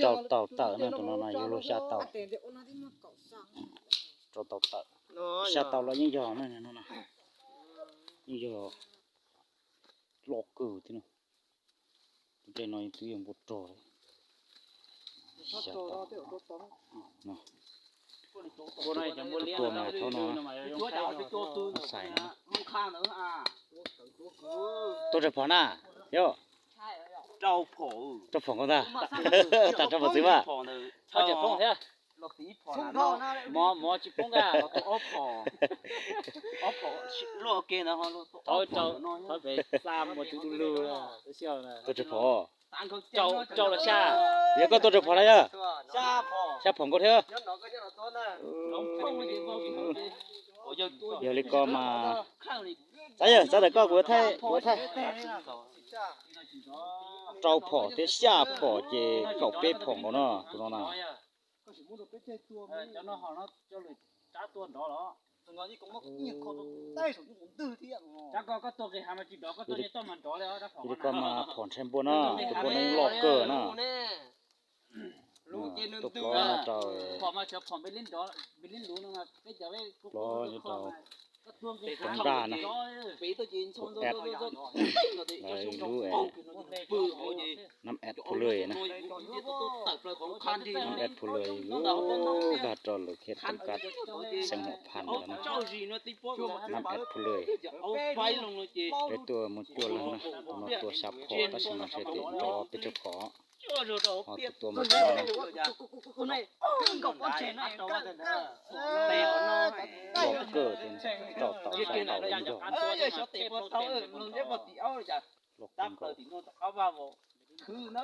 Rau tau tawm na, tus no no yog luag xya tau. Rau tau tawm, xya tau los yeej yog na no, yeej yog loj kawg thiab no. Tus dej no twb yog npua rog li. Xya tau no. Tus tuaj mas thaum no xais no. Tuaj rau phom na, yog rau phom nkauj ntag. Tas rau phom txwv mas. Mov tsis poob ntag. Tuaj rau phom. Yog koj tuaj rau phom na yog. Xya phom nkauj thiab. Yog li ko mas, txav yawg txav ntawm koj kuv thaij, kuv thaij. Rau phom thiab xya phom ces kaum peb phom nkaus no tus no na. Yog li ko mas phom ntshai npua na, tus npua no loj kawg na. Tuaj plob rau, plob rau toov daj na, kuv ad, lawv lub nab ad phu lawm na, nab ad phu lawm, dag rau lawv khiav toov kab xeem Huam Phas ntawd na, nab ad phu lawm. Peb tuaj muaj cuaj leeg na, tus no tua xya phom tab sis mas ntshe tias nrov peb caug phom. Ho tus tua mas tus no loj kawg, rau tau xya tau los yog. Loj kawg nkaus.